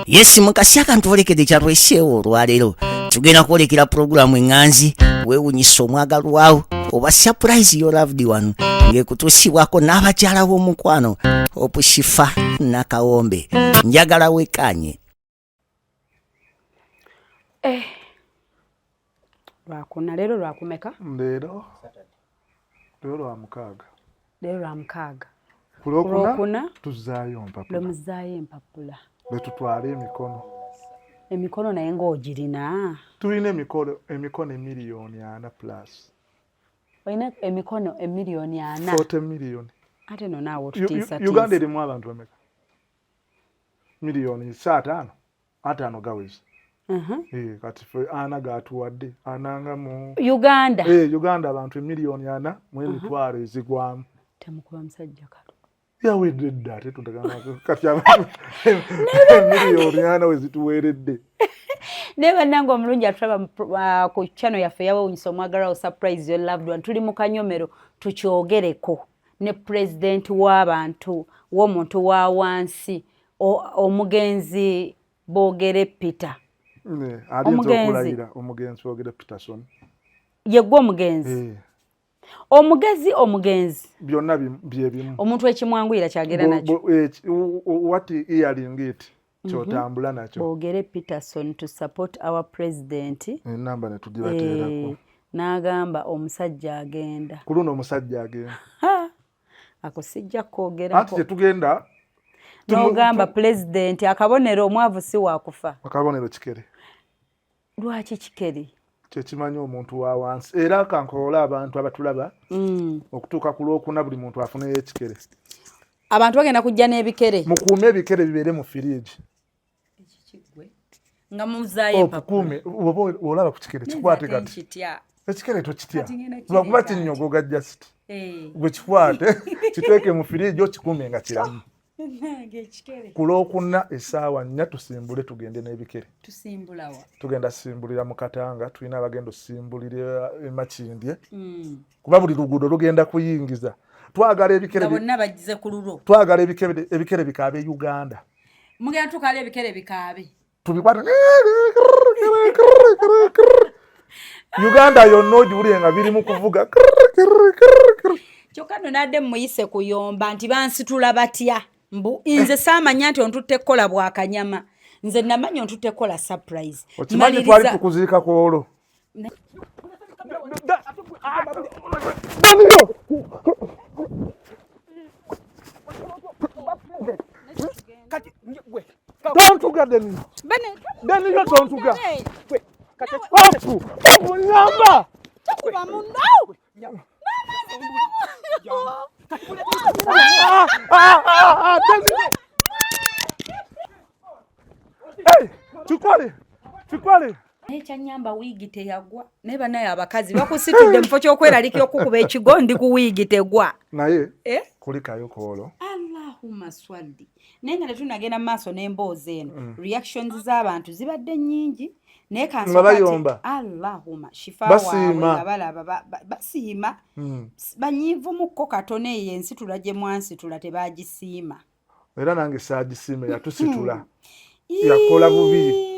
Yes, mukasi akantwolekedde kyatweseewo olwaleero, tugenda kwolekera pulogulaamu eŋŋanzi weewunyisa omwagalwawo oba surprise your loved one, ng'ekutuusibwako n'abakyala b'omukwano Opushifa Nakawombe. Njagala wekanye. Eh. Lwakuna leero, lwakumeka? Leero lwa mukaaga. Leero lwa mukaaga. Ku lwokuna tuzaayo empapula. Lwemuzaayo empapula. Lwetutwala emikono. Emikono naye ng'ogirina? Tulina emikono 4,000,000 plus. Olina emikono 4,000,000? 40 miliyoni. Ate no naawe otutiisa. Uganda erimu abantu bameka? Miliyoni saataano, ataano gaweza. Eh, kati fe ana gatuwadde ananga mu Uganda. Eh, Uganda abantu 4,000,000 ezigwamu. Temukuba musajja kalo. Yawedde dda, ate tutegana kati 4,000,000 wezituweeredde. Naye bannange, omulungi atulaba ku channel yaffe yawewunyisa omwagalwawo surprise your loved one, tuli mu kanyomero tukyogereko ne pulezidenti w'abantu w'omuntu wa wansi, omugenzi Boogere Peter. Omugenzi, omugenzi Boogere Peterson. Yeggwe omugenzi? Eh. Omugezi, omugenzi. Byonna byebimu. Omuntu ekimwanguyira kyagera nakyo. What hearing it kyotambula nakyo. Boogere Peterson to support our president. Enamba netugibateerako. Eh, n'agamba omusajja agenda. Ku luno omusajja agenda. Ako sijja kwogerako. Anti tetugenda. N'ogamba pulezidenti akabonero, omwavu si wakufa. Akabonero kikere. Lwaki kikere? Kyekimanyi omuntu wa wansi. Era kankoole abantu abatulaba okutuuka ku lwokuna, buli muntu afuneyo ekikere. Abantu bagenda kujja n'ebikere. Mukuume ebikere bibeere mu firiigi. Nga muzaayo. Okukuume oba olaba ku kikere, kikwate. Kati ekikere tokitya lwakuba kinyogoga, just gwe kikwate, kiteeke mu firiigi, okikuume nga kiramu. Ku lwokuna essaawa 4 tusimbule, tugende n'ebikere. Tugenda simbulira mu Katanga, tulina abagenda osimbulira emakindye kuba buli luguudo lugenda kuyingiza. Twagala ebikere, bonna bagize ku lulwo. Twagala ebikere bikaabe Uganda. Mugenda tukala ebikere bikaabe. Tubikwata, Uganda yonna ogiwulire nga biri mu kuvuga. Kyokka nno nadde muyise kuyomba nti bansitula batya, mbu nze saamanya nti ontutte kukola bwakanyama. Nze namanya ontutte kukola surprise. Okimanyi twali tukuziika ku olwo. Danilo! Kati gwe. Tontuga, Danilo. Danilo, tontuga. Opu, opu, nyamba. Tokuba munno. Ah, ah, ah, ah, Danilo. Hey, kikwale, kikwale. Naye kyanyamba wiigi teyagwa. Naye banaye abakazi bakusitudde mufo kyokweralika okukuba ekigo, ndi ku wiigi tegwa. Naye Eh? kulikayo koolo. Allahumma swalli. Naye nga tetunagenda mu maaso n'emboozi eno, reactions z'abantu zibadde nnyingi, naye Nga bayomba. Allahumma shifa. Basiima. Waabwe nga balaba basiima. Banyiivumukko katono, eyo ensitula gye mwansitula tebagisiima. Era nange saagisiima, yatusitula yakola bubi.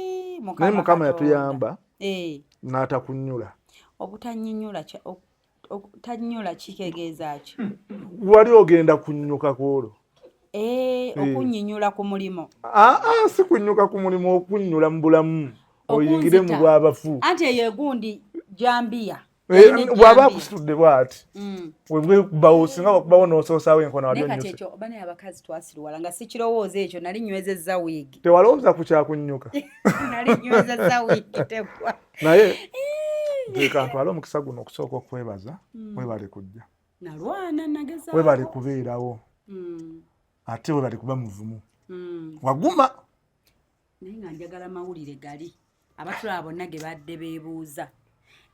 Naye Mukama Katonda. Yatuyamba Eh, n'atakunnyula. Obutanyinyula tanyula kitegeeza ki? Wali ogenda kunnyuka kwolwo. Eh, okunyinyula ku mulimu? Aa, si kunnyuka ku mulimu, okunnyula mu bulamu, oyingire mu Okunzita. bwabafu. Anti eyo egundi jambiya. Eh, Yalina bw'aba ejjambiya. akusitudde bw'ati, webwekubawo, singa wakubawo n'osoosaawo enkona, wali Naye kati onnyuse. ekyo banaye abakazi twasiriwala nga sikirowooza ekyo, nali nywezezza wiigi. Tewalowooza ku kyakunnyuka? Nali nywezezza wiigi tegwa. Naye nteeka ntwale omukisa guno okusooka okwebaza. Webale kujja. Nalwana, nagezaako. Webale kubeerawo. Ate webale kuba muvumu. Waguma. Naye nga njagala mawulire gali abatulaba bonna ge badde beebuuza: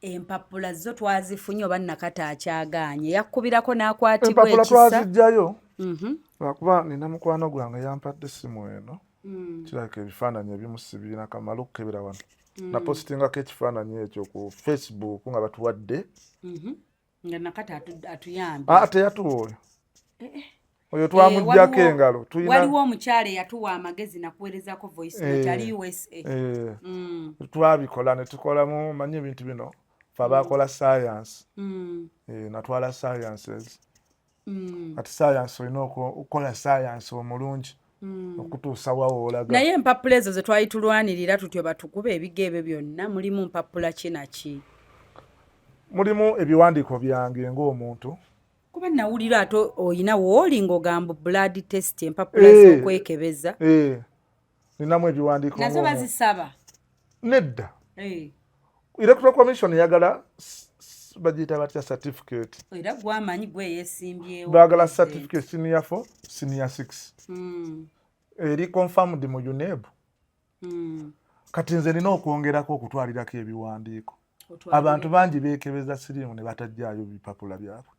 empapula zo twazifunye oba Nakata akyagaanye? Yakkubirako n'akwatibwa Empapula ekisa. twazijjayo, lwakuba nina mukwano gwange yampadde essimu eno. Kirabika ebifaananyi ebimu sibiina, kamala okukebera wano. Napositingako ekifaananyi ekyo ku Facebook nga batuwadde. Nga Nakata atuyambye. Ah, teyatuwa oyo. Oyo twamuggyako engalo. Waliwo omukyala eyatuwa amagezi nakuweerezako voice note ali USA. Twabikola ne tukolamu, manyi ebintu bino fe abakola science. Natwala sciences. Kati science olina okukola science omulungi okutuusa wawo olaga. Naye empapula ezo ze twali tulwanirira tutyo batukuba ebigo ebyo byonna, mulimu mpapula ki naki? Mulimu ebiwandiiko byange ng'omuntu. Kuba nawulira ate oyina wooli ng'ogamba blood test, empapula z'okwekebeza. Ninamu ebiwandiiko. Nazo bazisaba? Nedda. Electoral Commission yagala, bagiyita batya, certificate. Era gwamanyi gwe yesimbyewo. Baagala certificate senior 4, senior 6 eri confirmed mu UNEB. Kati nze nina okwongerako okutwalirako ebiwandiiko. Abantu bangi beekebeza siriimu ne batajjaayo bipapula byabwe,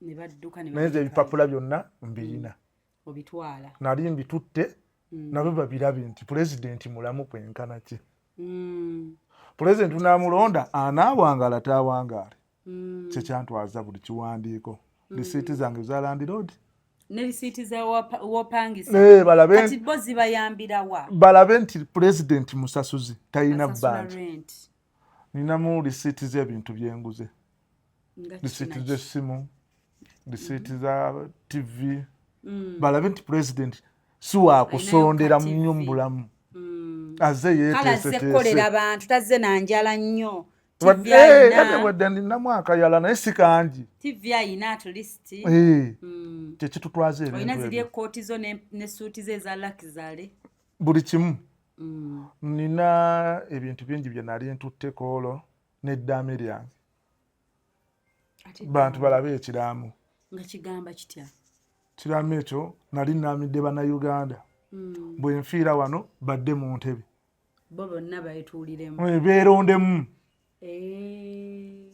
naye nze ebipapula byonna mbiyina. Obitwala. Nali mbitutte nabyo babirabe nti pulezidenti mulamu kwenkana ki. Pulezidenti tunaamulonda anaawangala taawangaale. Kyekyantwaza buli kiwandiiko, risiiti zange za landlord. Ne risiiti za wopangisa. Balabe. Bo zibayambirawa? Balabe nti pulezidenti musasuzi, talina bbanja. Ninamu risiiti z'ebintu byenguze, risiiti z'essimu, risiiti za TV. Balabe nti pulezidenti si wakusondera nnyo mu bulamu, azze yeeteeseteese abantu, tazze nanjala nnyo. Wadde ninamu akayala naye si kangi. TV ayina at least. Kyekitutwaza. Ebintu ziri ekkooti zo ne suuti ze eza luxury. Buli kimu. Nina ebintu bingi bye nali ntutteko olwo n'eddaame lyange, bantu balabe ekiraamo. Nga kigamba kitya? Kiraamo ekyo nali naamidde Bannayuganda, bwe nfiira wano badde mu ntebe. Bo bonna beetuuliremu. Beerondemu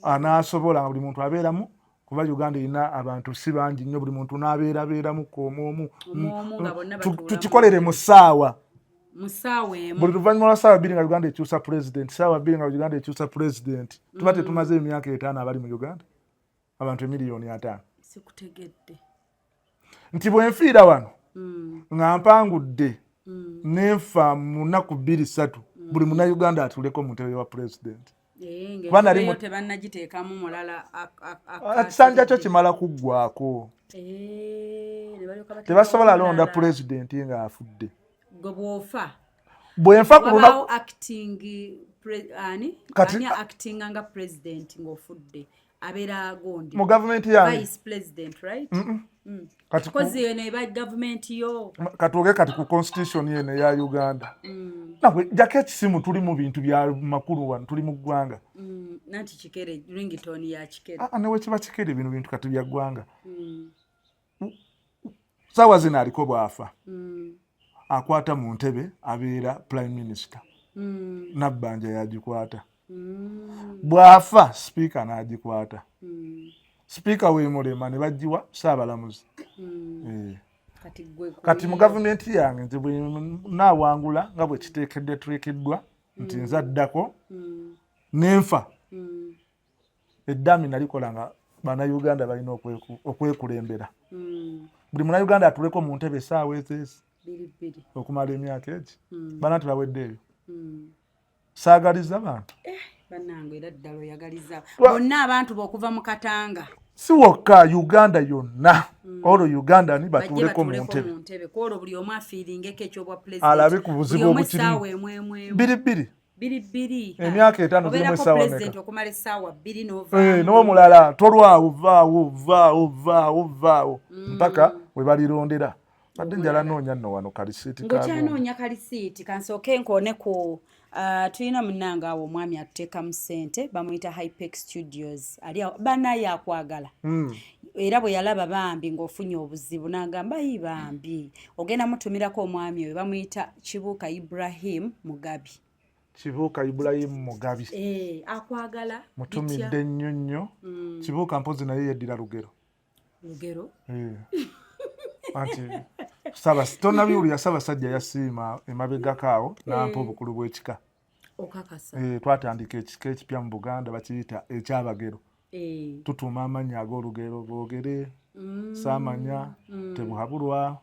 anaasobola, nga buli muntu abeeramu, kuba Uganda erina abantu si bangi nnyo, buli muntu n'abeerabeeramu omu omu. Tukikolere mu ssaawa. Mu ssaawa emu. Buli luvannyuma lwa ssaawa 2 nga Uganda ekyusa president, ssaawa 2 nga Uganda ekyusa president, tuba tetumaze emyaka 50 abali mu Uganda, abantu emiliyoni 50. Sikutegedde. Nti bwe nfiira wano nga mpangudde nenfa mu nnaku 2, 3, buli Munnayuganda atuleko mu ntebe wa president. Kuba nali tebannagiteekamu mulala. Ekisanja kyo kimala kuggwako. Ne balyoka bateekawo Tebasobola londa omulala. Pulezidenti ng'afudde. Gwe bw'ofa Bwe nfa ku lunaku wabaawo acting ani? Ani actinga nga president ng'ofudde? Abeera gondi. Mu gavumenti yange. Vice president, right? Kati Kozi eno eba gavumenti yo. Katuoge kati ku constitution yeno eya Uganda. Nagwe jako ekisimu, tuli mu bintu bya makulu wano, tuli mu ggwanga. Nanti kikere, ringtone ya kikere. Ah, newe kiba kikere, bino bintu kati bya ggwanga. Saawa zino aliko bw'afa, akwata mu ntebe abeera prime minister. Nabbanja yagikwata. Bw'afa, sipiika n'agikwata. Sipiika wemulema ne bagiwa saabalamuzi. Kati gwe Kati mu gavumenti yange nze bwe naawangula nga bwe kiteekeddwa teekeddwa nti nze addako nenfa, eddaami nalikola nga Bannayuganda balina okwekulembera. Buli Munnayuganda atuleko mu ntebe essaawa ezeezi 2 2 okumala emyaka egi bana tebawedde eyo. Saagaliza bantu. Bannange, era ddala oyagaliza bonna abantu bokuva mu Katanga. Si wokka, Uganda yonna, olwo Uganda ni bajje batuuleko mu batuuleko ntebe. Mu ntebe kwolwo buli omu afiiringeko ekyobwa Alabe ku buzibu Buli omu obukirimu. essaawa emu emu emu. 2 2. 2 2. Emyaka 5 zirimu Obeerako essaawa president meka? okumala essaawa 2 n'ovaamu. N'omulala tolwawo, vaawo, vaawo, vaawo, vaawo mpaka we balirondera. Badde njala noonya nno wano kalisiiti. Ng'okyanoonya kalisiiti, kansooke nkoone ku tulina munnange awo omwami atuteekamu ssente, bamuyita Hypex Studios, ali awo banaye akwagala. Era bwe yalaba bambi ng'ofunye obuzibu n'agamba, "Yi bambi ogenda mutumirako." Omwami oyo bamuyita Kibuuka Ibrahim Mugabi. Kibuuka Ibulayimu Mugabi. Eh, akwagala. Mutumidde nnyo nnyo Kibuuka, mpozi naye yeddira Lugero. Lugero. Eh. Anti tonabiwulira, Ssaabasajja yasiima emabegako awo n'ampa obukulu bw'ekika. Okakasa? Eh, twatandika ekika ekipya mu Buganda, bakiyita ekyabagero. Tutuuma amannya ag'olugero boogere. Saamanya, Tebuhaburwa,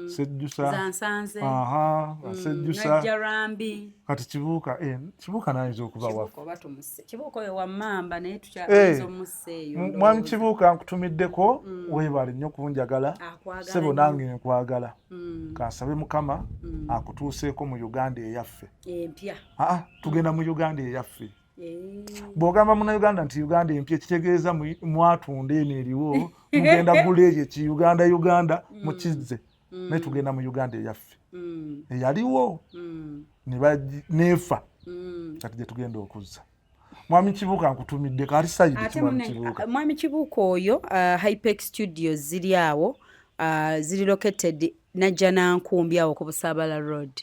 Sejjusa. Zansanze. Aha, Sejjusa. Najjarambi. Kati Kibuuka, Kibuuka nayinza okuba waffe. Kibuuka oba tumuse. Kibuuka oyo wammamba naye tukyayinza omussa eyo. Mwami Kibuuka, nkutumiddeko, weebale nnyo kunjagala. Akwagala Ssebo nnyo. nange nkwagala. Kansabe Mukama akutuuseeko mu Uganda eyaffe. Empya. Aa, tugenda mu Uganda eyaffe. Bw'ogamba Munnayuganda nti Uganda empya, kitegeeza mwatunda eno eriwo, mugenda gula eyo eki Uganda Uganda mukizze, naye tugenda mu Uganda eyaffe eyaliwo nefa kati gye tugenda okuzza. Mwami Kibuuka, nkutumidde kali side. Ate Mwami Kibuuka, Kibuuka. Mwami Kibuuka oyo, Hypex Studios ziri awo, ziri located Najjanankumbi awo ku Busaabala Road.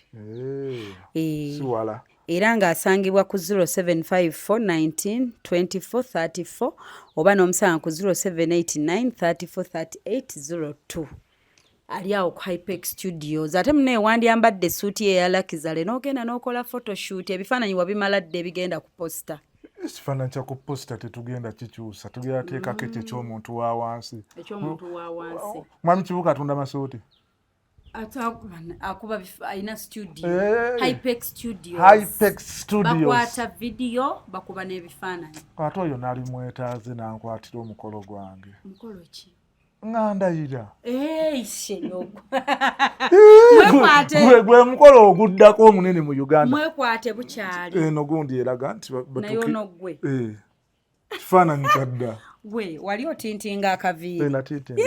Si wala. Era ng'asangibwa ku 0754 19 24 34 oba n'omusanga ku 0789 34 38 02. Ali awo ku Hypex Studios. Ate munaye wandyambadde essuuti ye eya Lakizale n'ogenda n'okola photoshoot, ebifaananyi wabimala dda ebigenda ku poster. Ekifaananyi kya ku poster tetugenda kikyusa, tugenda teekako ekyo ekyomuntu wa wansi. Ekyomuntu wa wansi. Mwami Kibuuka atunda masuuti. Ate akuba alina studio. Hypex Studios. Hypex Studios. Bakwata video, bakuba n'ebifaananyi. Ate oyo nali mwetaaze nankwatira omukolo gwange. Mukolo ki? Nga ndayira. Mwekwate. Gwe mukolo oguddako omunene mu Uganda. Mwekwate bukyali. Eno gundi eraga nti Naye ono gwe Eh, kifaananyi kyadda. Gwe wali otintinga akaviiri. Natiitinga,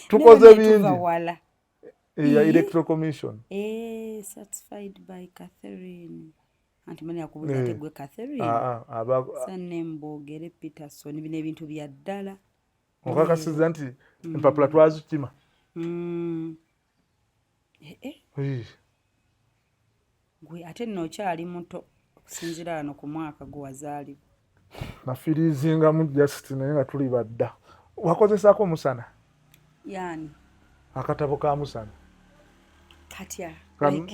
tukoze Naye tuva bingi. wala. Ya Electoral Commission. Certified by Catherine, anti mani akubuuza ate gwe Catherine. Ah, ah, Sanembogere Peterson, bino ebintu bya ddala. Okakasiza nti empapula twazikima. Eh, gwe ate nno okyali muto okusinziira wano ku mwaka gwe wazaalibwa. Nafiriizingamu just, naye nga tuli badda. Wakozesaako Omusana? Yani? Akatabo ka Musana. Katya?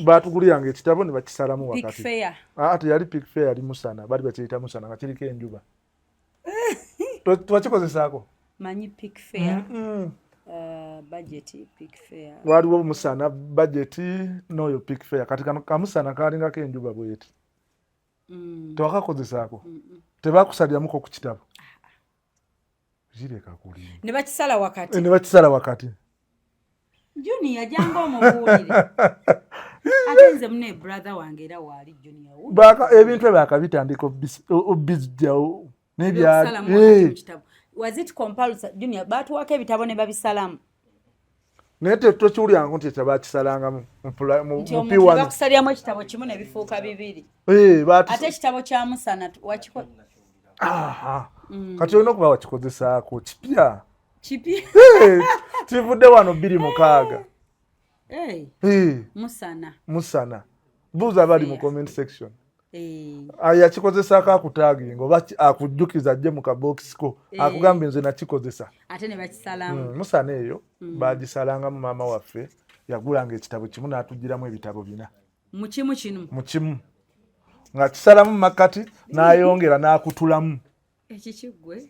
Batuguliranga ekitabo ne bakisalamu Pick wakati. Fair. Ah, teyali Pick Fair, yali Musana, bali bakiyita Musana nga kiriko enjuba. Twakikozesaako? Manyi Pick Fair. Budget, Pick Fair. Waliwo Musana, Budget n'oyo Pick Fair. Kati kano kamusana kalingako enjuba bweti. Tewakakozesaako? Tebakusaliramuko ku kitabo? Kireka kulimba. Ne bakisala wakati? Ne bakisala wakati. Junior, janga omubuulire. Ate nze mune brother wange era waali Junior. Ebintu ebyo akabitandika obizjawo. Ebyokusalamu wakati mu kitabo. Was it compulsory, Junior? Batuwako ebitabo ne babisalamu? Naye tokiwulirangako nti ekyabakisalangamu Nti mu omuntu P1? bakusaliramu ekitabo kimu ne bifuuka bibiri. Ate ekitabo kya Musana wakiko? Aha. Kati olina okuba wakikozesaako, kipya. Kipi? Kivudde wano 2006. Hey, Musana. Musana, buuza abali mu Fair. comment section. Yakikozesaako akutaginga oba akujjukiza ajje mu kabokisi ko akugambye nze nakikozesa. Ate ne bakisalamu. Musana eyo bagisalangamu. Maama waffe yagulanga ekitabo kimu n'atugiramu ebitabo bina. Mu kimu kino? Mu kimu, nga kisalamu makkati n'ayongera n'akutulamu. Ekikiggwe?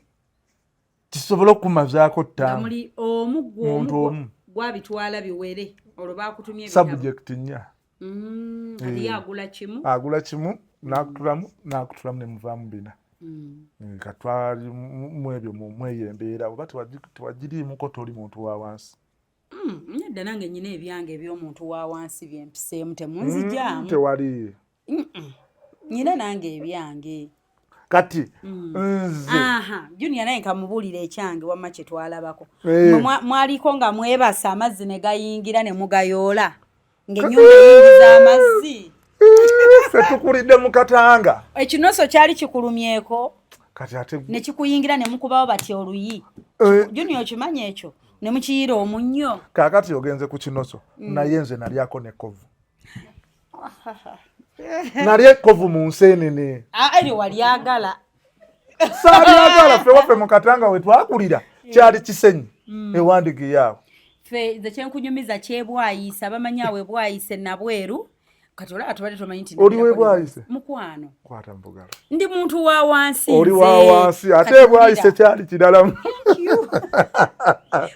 Kisobole okumazaako Nga ttaano. muli omu gwe Muntu omu omu. gwabitwala biwere, olwo bakutumye ebitabo. Subject nnya. Kati ye agula kimu. Agula kimu n'akutulamu n'akutulamu ne muvaamu bina. Katwali mu ebyo mweyo embeera oba tewagiriimuko toli muntu wa wansi. Nedda, nange nyina ebyange eby'omuntu wa wansi byempiseemu, temunzijaamu. Tewali. Nyina nange ebyange. Kati nze Aha, Junior naye nkamubuulira ekyange wamma kye twalabako. Eh. Mwe mwaliko nga mwebasa amazzi ne gayingira ne mugayoola ng'ennyumba eyingiza amazzi. Ffe tukulidde mu Katanga. Ekinoso kyali kikulumyeko? Kati ate Ne kikuyingira ne mukubawo batya oluyi? Junior, okimanyi ekyo ne mukiyira omunnyo? Kaakati ogenze ku kinoso, naye nze nalyako nekkovu, nalya ekkovu mu nseenene. Ah, eryo walyagala. Saalyagala. Ffe waffe mu Katanga we twakulira kyali Kisenyi, ewandigiyaawo. Ffe nze kyenkunyumiza kyebwayise, abamanyi awo ebwayise nabweru. Kati olaba tubadde tomanyi nti Oli webwayise? Mukwano. Kwata mbugalo. Ndi muntu wa wansi. Oli wa wansi ate ebwayise kyali kirala.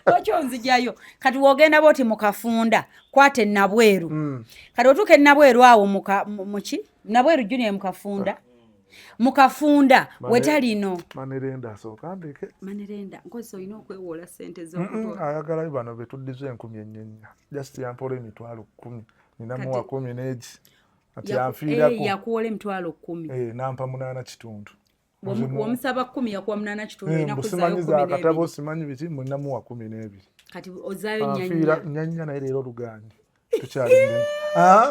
Lwaki onzijayo? Kati wogenda bwoti mu kafunda kwata enabweru. Kati otuuka enabweru awo muki? Nabweru junior mu kafunda. Mu kafunda wetalino. Manerenda asooka ndeke. Manerenda nkozi olina okwewola ssente zo. Ayagalayo bano betuddiza 44. Just yampola 10,000. Ninamuwa 10 n'egi. Ati yanfiirako. Yakuwola 10,000. Nampa 8.5. Omusaba 10 yakuwa 8.5. Olina Simanyi kuzaayo za 12. katabo simanyi biki munamuwa 12. Kati ozaayo nyanya. Nyanya naye leero luganye. Tukyali.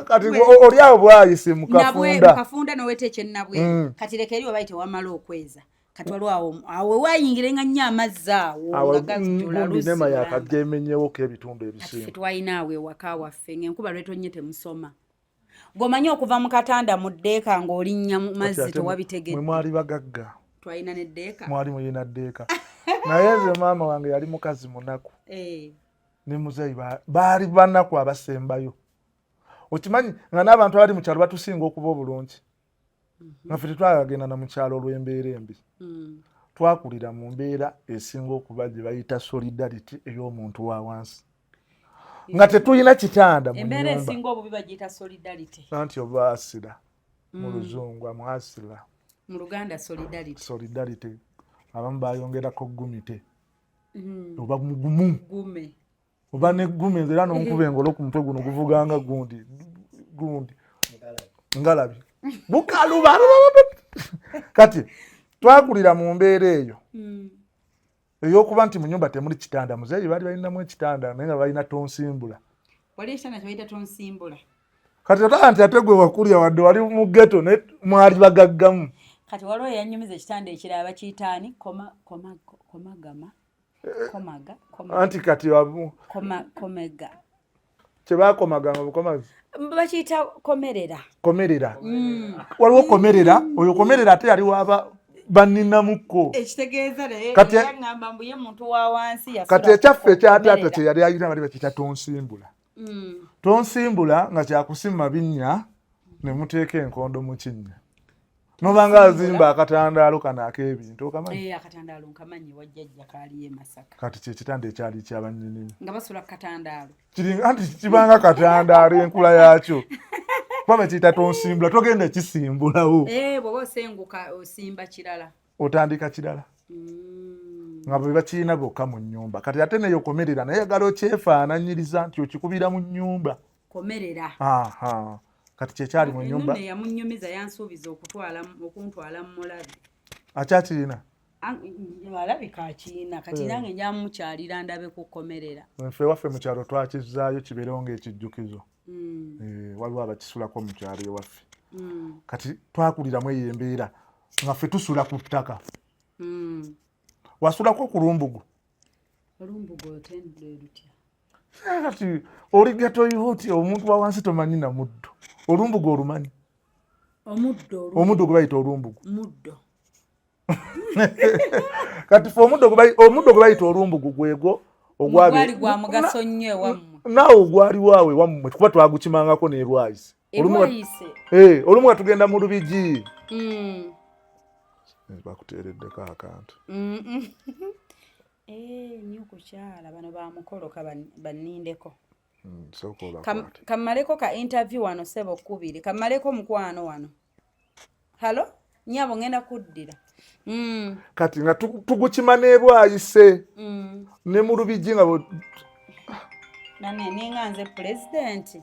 Kati oli awo bwayise mu kafunda. Mu kafunda n'oweta ekyennabweru. Kati leka eri obayite wamala okweza. Kati waliwo awo wayingira nga nnyo amazzi awo nga gajjula luzzi. Nema yakajja emenyewo ebitundu ebisinga. Kati twalina awo ewaka waffe ng'enkuba lwetonnye temusoma. Gwomanyi okuva mu katanda mu ddeeka ng'olinnya mu mazzi tewabitegedde. Mwe mwali bagagga. Twalina n'eddeeka. Mwali mulina ddeeka. Naye nze maama wange yali mukazi munaku. Ne muzeeyi baali banaku abasembayo. Okimanyi nga n'abantu abali mu kyalo batusinga okuba obulungi. Nga ffe tetwagenda na mu kyalo olw'embeera embi. Twakulira mu mbeera esinga okuba gye bayita solidarity ey'omuntu wa wansi. Nga tetulina kitanda mu nyumba. Embeera esinga obubi bagiyita solidarity. Anti oba asira mu Luzungu amwasira. Mu Luganda solidarity. Solidarity. Abamu bayongerako gumite. Oba mugumu. Gume. Oba ne gume era n'onkuba engolo ku mutwe guno guvuganga gundi. Gundi. Ngalabi. Bukaluba. Kati twakulira mu mbeera eyo. Ey'okuba nti mu nyumba temuli kitanda. Muzeeyi baali balinamu ekitanda naye nga balina tonsimbula. Wali ekitanda kye bayita tonsimbula. Kati otaba nti ate gwe wakulya wadde wali mu ghetto naye mwali bagaggamu. Kati waliwo eyanyumiza ekitanda ekirala bakiyita ani? Komagama. Komaga. Anti kati Komega. Kye baakomaganga bukomazi. Bakiyita komerera. Komerera. Waliwo komerera, oyo komerera ate yali waba banninamukko. Ekitegeeza naye yangamba mbu ye muntu wa wansi yasula. Kati ekyaffe ekyataata kye yali ayina bali bakiyita tonsimbula. Tonsimbula nga kyakusima binnya ne muteeka enkondo mu kinnya. Nobanga azimba akatandaalo kano ak'ebintu okamanyi? Akatandaalo nkamanyi wajjajja kaaliyo e Masaka. Kati kye kitanda ekyali ky'abannyinimu. Nga basula ku katandaalo. Anti kibanga katandaalo enkula yaakyo. Kuba bakiyita tonsimbula, togenda kisimbulawo. Bw'oba osenguka osimba kirala. Otandika kirala. Nga bwe bakirina bokka mu nnyumba. Kati ate neyo komerera naye yagala okyefaananyiriza nti okikubira mu nnyumba. Komerera. Kati kyekyali mu nnyumba. Yamunnyumiza yansuubiza okuntwala mu mulabe. Akyakirina? Alabika akirina. Kati nange nja mukyalira ndabe ku komerera. Ffe waffe mu kyalo twakizzaayo kibeerewo ng'ekijjukizo. Waliwo abakisulako mu kyalo ewaffe. Kati twakuliramu eyo embeera nga ffe tusula ku ttaka. Wasulako ku lumbugu? Olumbugu otendde lutya? Kati oli ghetto youth omuntu wa wansi tomanyi na muddo. Olumbugu olumanyi? Omuddo Omuddo gwe bayita olumbugu. Muddo. Kati ffe omuddo gwe bayita olumbugu gwegwo ogwali gwa mugaso nnyo ewammwe. Naawe ogwali waawe wammwe kuba twagukimangako n'erwayise. Olumu nga tugenda mu Lubigi. Bakuteereddeko akantu. Nnyo kukyala bano bamukoloka bannindeko. Kammaleko ka interview wano ssebo kkubiri. Kammaleko mukwano wano. Halo? Nnyabo ngenda kuddira. Kati nga tugukima n'erwayise. Ne mu Lubigi nga Nane ninga nze pulezidenti.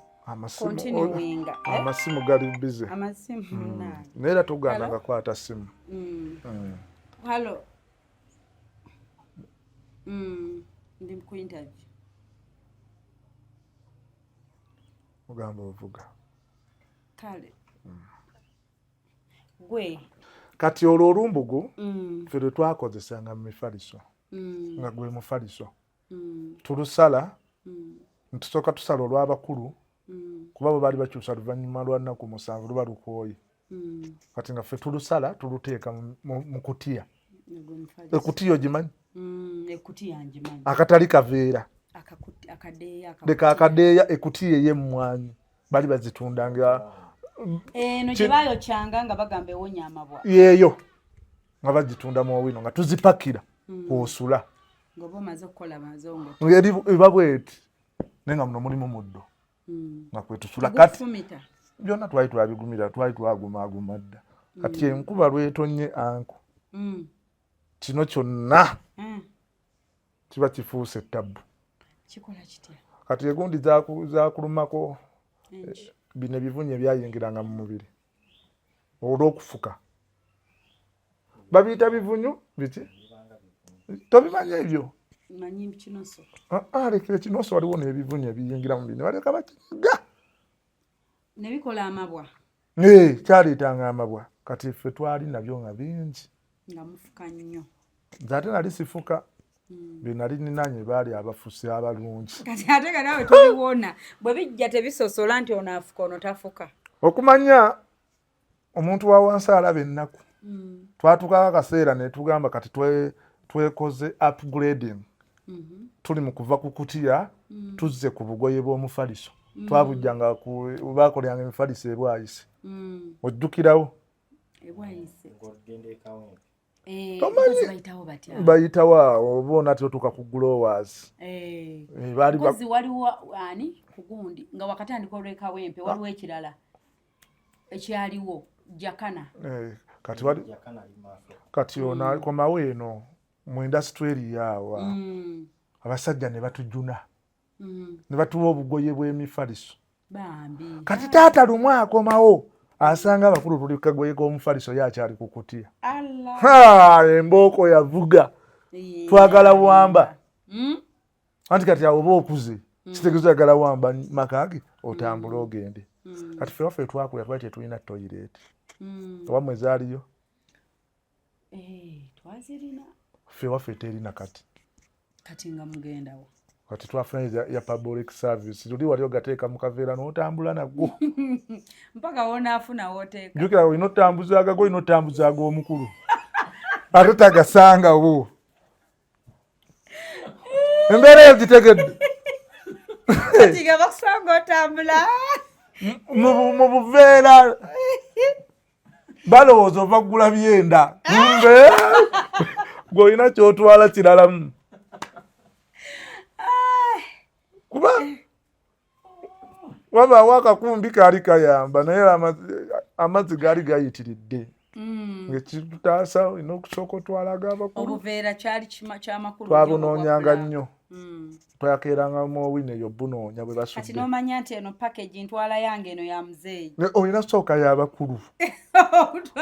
Amasimu gali busy. Amasimu nange. Naye era togamba nga kwata simu. Halo. Ndi ku interview. Ogamba ovuga. Kale. Gwe. Kati olwo olumbugu ffe lwe twakozesanga mu mifaliso. Nga gwe mufaliso. Tulusala. Ntusooka tusala olw'abakulu. Kuba bwe baali bakyusa luvannyuma lwa nnaku 7 luba lukooye. Kati nga ffe tulusala tuluteeka mu kutiya. Ekutiya ogimanyi? Ekutiya ngimanyi. Akatali kaveera. Akadeeya. Leka akadeeya ekutiya ey'emmwanyi. Bali bazitundanga eno gye bayokyanga nga bagamba ewonya amabwa. Yeeyo nga bagitunda mu owino nga tuzipakira kwosula. Ng'oba omaze okukola mazongo. Eri eba bweti naye nga muno mulimu muddo nga kwetusula kati byonna twali twabigumira, twali twagumaaguma dda. Kati enkuba lwetonye anku kino kyonna kiba kifuuse tabbu. Kikola kitya? Kati egundi zakulumako bino ebivunye ebyayingiranga mu mubiri olw'okufuka babiyita bivunyu biki? Tobimanyi ebyo? Manyi kinoso. Lekera kinoso, waliwo n'ebivunyu ebiyingira mu mubiri ne baleka bakiga ne bikola amabwa. Kyaleetanga amabwa. Kati ffe twali nabyo nga bingi nga mufuka nnyo. Nze ate nali sifuka, bye nali ninanye baali abafusi abalungi. Kati ate nga naawe tobiwona, bwe bijja tebisosola nti ono afuka ono tafuka. Okumanya omuntu wa wansi alaba ennaku. Twatuukako akaseera ne tugamba kati twekoze upgrading, tuli mu kuva ku kutiya tuzze ku bugoye bw'omufaliso. Twabujjanga bakoleranga emifaliso ebwayise, ojjukirawo? Ebwayise. Tomanyi? Bayitawo batya? Bayitawo awo oba onatera otuuka ku Growers. Baali Mpozi waliwo ani kugundi nga wakatandika olwekawempe, waliwo ekirala ekyaliwo Jakana. Kati wali kati ono akomawo eno mu industry area awo abasajja ne batujuna ne batuwa obugoye bw'emifaliso. Bambi. Kati taata lumu akomawo asanga abakulu tuli kagoye k'omufaliso, ye akyali ku kutiya. Allah. Ha, embooko yavuga. Twagala wamba. Anti kati awo oba okuze, kitegeeza oyagala wamba maka ge otambule ogende. Kati ffe waffe twakula twali tetulina toilet. Owammwe zaaliyo? Twazirina. Ffe waffe terina kati. Kati nga mugendawo? Kati twafuna ya public service, luli wali ogateeka mu kaveera n'otambula nagwo. Mpaka wonaafuna wooteeka. Jjukira olina otambuza agago, olina otambuza ag'omukulu ate tagasangawo. Embeera eyo gitegedde? Kati nga bakusanga otambula mu buveera, balowooza ova kugula byenda mbe gweolina kyotwala kiralamu, kuba wabaawo akakumbi kaali kayamba naye amazzi gaali gayitiridde ngekitutaasa olina okusooka otwala ag'abakulu. Obuveera kyali kyamakulu. Twabunoonyanga nnyo. Twakeeranga mu owino eyo bunoonya bwe Kati basudde. N'omanya nti eno package ntwala yange, eno ya muzeeyi. Olina sooka y'abakulu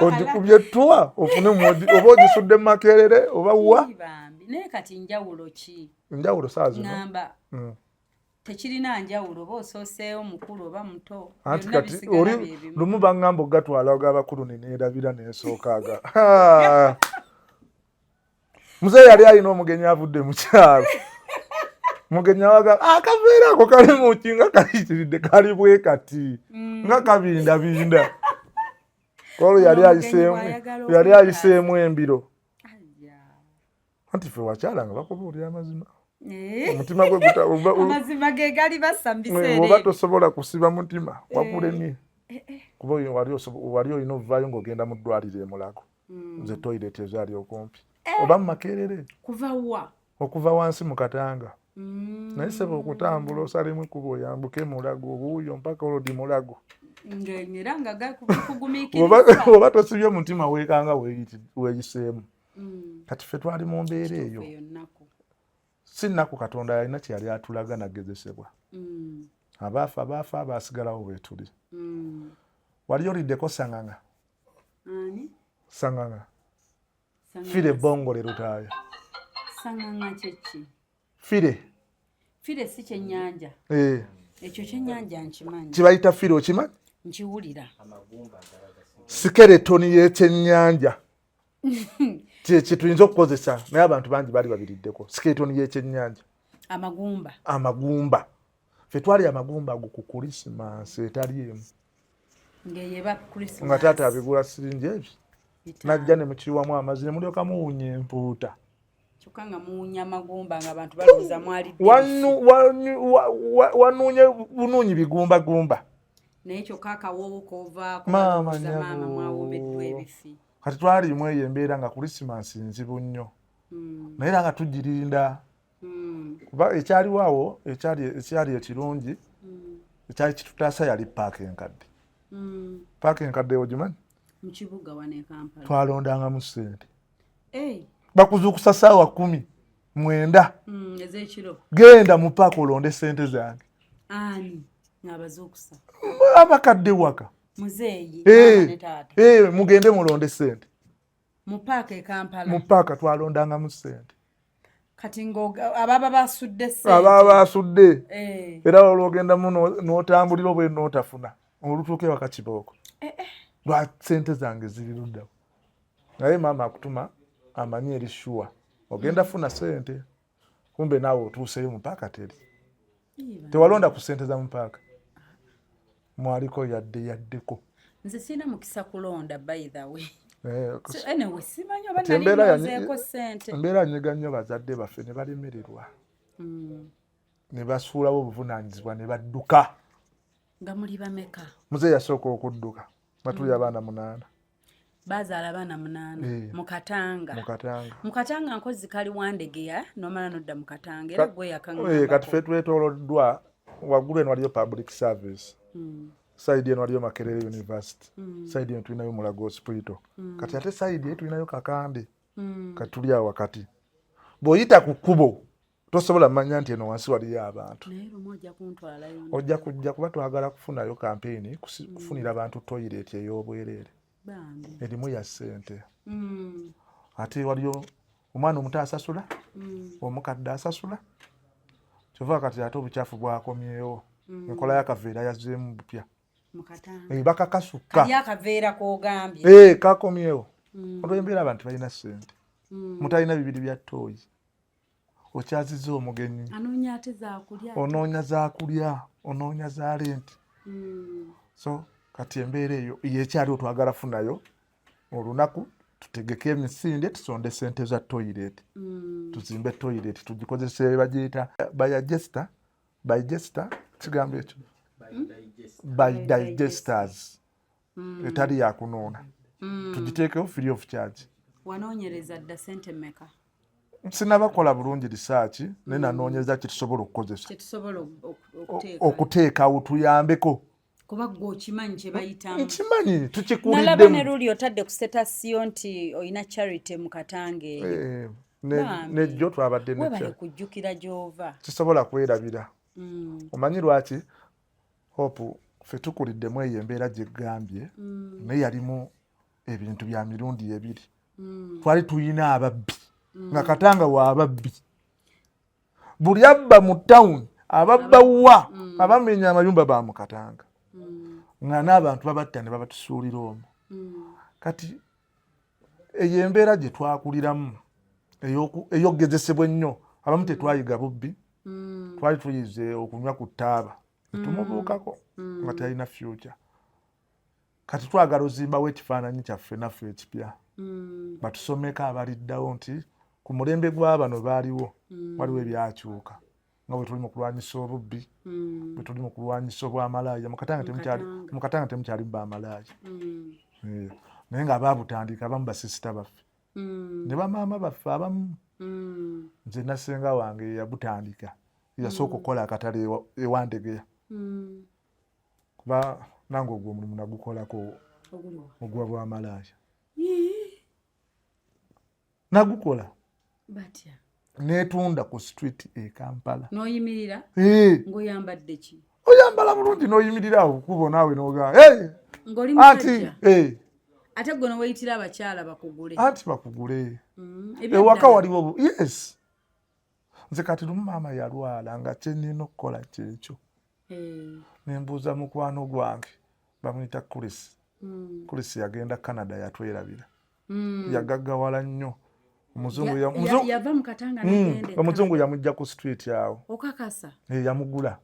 ogikubye twa ofune oba ogisudde mu Makerere oba wa. Bambi, naye kati njawulo ki? Njawulo saa zino. Ŋŋamba tekirina njawulo oba osooseewo mukulu oba muto. Anti Byonna kati bisigala oli bye bimu. lumu baŋŋamba ogatwala ag'abakulu neneerabira nensooka aga. Ha! Muzeeyi yali alina omugenyi avudde mu kyalo, mugenyi awaga akaveera ako kali muki nga kayitiridde kali bwe kati nga kabindabinda olwo yali Omugenyi ayiseemu bw'ayagala yali okutaasa. ayiseemu embiro. Aya. Anti ffe wakyala nga bakubuulira amazima, omutima gwe Amazima ge gali bassa mu biseera oba ebyo. Tosobola kusiba mutima wakulemye kuba oyo wali olina ovaayo ng'ogenda mu ddwaliro e Mulago, nze toilet ezaali okumpi oba mu Makerere. Kuva wa? Okuva wansi mu Katanga. Naye seba okutambula osalemu ekkubo oyambuke Mulago obuuyo mpaka olodi Mulago. Era nga Oba gakugumiikiriza. Oba tosibye mutima weekanga weeyiseemu. Kati ffe twali mu mbeera eyo. Eyo nnaku. Si nnaku, Katonda yalina kye yali atulaga nagezesebwa. Abaafa baafa, abaasigalawo bwetuli. Wali oliddeko sanganga? Ani? Sanganga. Sanganga. Fire bongole lutaaya. Sanganga kyeki? Fire. Fire si kyennyanja? Eh, Ekyo kyennyanja nkimanyi. Kibayita fire, okimanyi? Nkiwulira. Skeleton y'ekyennyanja kyetuyinza okukozesa, naye abantu bangi baali babiriddeko skeleton y'ekyennyanja. Amagumba. Amagumba. Ffe twali amagumba ago ku Krisimansi etali emu. Ng'eyeba Christmas. Nga taata abigula siringi ebyo. 5. Najja ne mukiwamu amazzi ne mulyoka muwunya empuuta. Kyokka nga muwunya amagumba nga abantu balowooza mwalidde. Wanuunye bunuunyi bigumbagumba. Naye kyokka akawoowo kovaako. Maama. Maama, mwawomeddwa ebifi. Kati twalimu eyo embeera nga Krisimansi nzibu nnyo, naye era nga tugirinda, kuba ekyaliwo awo ekyali ekirungi, ekyali kitutaasa, yali paaka enkadde. Paaka enkadde ogimanyi? Mu kibuga wano e Kampala. Twalondangamu ssente. Bakuzuukusa saawa 19. Ez'ekiro. Genda mu paaka olonde ssente zange. Ani ng'abazuukusa? Abakadde waka. Muzeeyi? Eh. Maama ne taata? Eh, mugende mulonde ssente. Mu paaka e Kampala? Mu paaka twalondangamu ssente. Kati nga ababa basudde ssente? Ababa basudde. Era olwogendamu n'otambulira obwe n'otafuna, olutuuka ewaka kibooko. Lwa ssente zange ziri luddawo? Naye maama akutuma amanyi eri sure ogenda funa ssente, kumbe naawe otuuseyo mu paaka teri. Tewalonda ku ssente za mu paaka? Mwaliko yadde yaddeko? Nze sirina mukisa kulonda, by the way. Eh, So, anyway, simanyi oba Kati embeera nali nonzeeko ssente. Embeera yanyiga nnyo bazadde baffe ne balemererwa, ne basuulawo obuvunaanyizibwa ne badduka. Nga muli bameka? Muzeeyi yasooka okudduka nga tuli abaana munaana. Bazaala abaana munaana? Eh. Mu Katanga? Mu Katanga. Mu Katanga nkozi kali Wandegeya nomala nodda mu Katanga era gwe. Eh, kati ffe twetooloddwa, waggulu eno waliyo Public Service, side eno waliyo Makerere University, side eno tulinayo Mulago Hospital, kati ate side eri tulinayo Kakande. Kati tuli awo wakati, bw'oyita ku kkubo tosobola manya nti eno wansi waliyo abantu. Naye lumu ojja kuntwalayo. Ojja kujja, kuba twagala kufunayo kampeyini kufunira bantu toyireeti ey'obwereere. Bambi. Erimu ya ssente. Ate waliyo omwana omuto asasula, omukadde asasula. Kyova kati ate obukyafu bwakomyewo, enkola y'akaveera yazzeemu bupya. Mu Katanga? Eh, bakakasukka. Kali akaveera k'ogambye? Eh, kakomyewo olw'embeera abantu balina ssente. Mutalina bibiri bya ttooyi, okyaziza omugenyi. Anoonya ate zakulya. Onoonya zakulya, onoonya za rent. So kati embeera eyo yekyaliwo, twagala funayo olunaku tutegeke emisinde, tusonde sente za toilet, tuzimbe toilet, tugikozese, bagiyita biodigester, digester, kigambo ekyo biodigesters, etali yakunuuna, tugiteekewo free of charge. Wanoonyereza dda sente mmeka? Sinabakola bulungi research, naye nanoonyereza kyetusobola okukozesa. Kyetusobola okuteeka. Okuteekawo tuyambeko. Kuba gwe okimanyi kye bayitamu. Nkimanyi. Nalaba ne Tukikuliddemu. Luli otadde ku status yo nti olina charity mu Katanga eyo. Eh, Bambi. nejjo twabadde Webale nekya kujjukira gy'ova. Kisobola kwerabira. Omanyi lwaki, Hope? Ffe tukuliddemu eyo embeera gyegambye, naye yalimu ebintu bya mirundi ebiri. Twali tuyina ababbi, nga Katanga waababbi. Buli abba mu tawuni, ababba wa abamenya amayumba ba mu Katanga, nga n'abantu babatta ne babatusuulira omwo. Kati eyo embeera gye twakuliramu ey'okugezesebwa ennyo, abamu tetwayiga bubbi, twali tuyize okunywa ku ttaaba netumubuukako nga talina future. Kati twagala ozimbawo ekifaananyi kyaffe naffe ekipya, batusomeko abaliddawo nti ku mulembe gw'abano baaliwo, waliwo ebyakyuka, nga bwe tuli mu kulwanyisa obubbi, bwe tuli mu kulwanyisa obwamalaaya. Mu Katanga temukyali bamalaaya. Eh, naye nga baabutandika abamu basisita baffe ne bamaama baffe abamu. Nze nasenga wange yabutandika, yasooka okukola akatale ewandegeya, kuba nange ogwo omulimu nagukolako. Oguliwa? Ogwa bwamalaaya nagukola. Batya? Netunda ku street e Kampala. N'oyimirira? Eh. Ng'oyambadde ki? Oyambala bulungi n'oyimirira awo kubo naawe nogaa, "Hey!" Ng'oli Anti musajja? eh, Ate gwe noweyitira abakyala bakugule? Anti bakugule. Eby'eddala. Ewaka waliwo yes, nze kati lumu maama yalwala nga kyenina okukola kyekyo. Nembuuza mukwano gwange bamuyita Chris. Chris yagenda Canada, yatwerabira. Yagaggawala nnyo omuzungu. Yava mu Katanga n'agenda e Omuzungu Canada. yamugja ku street awo. Okakasa? Eh, yamugula.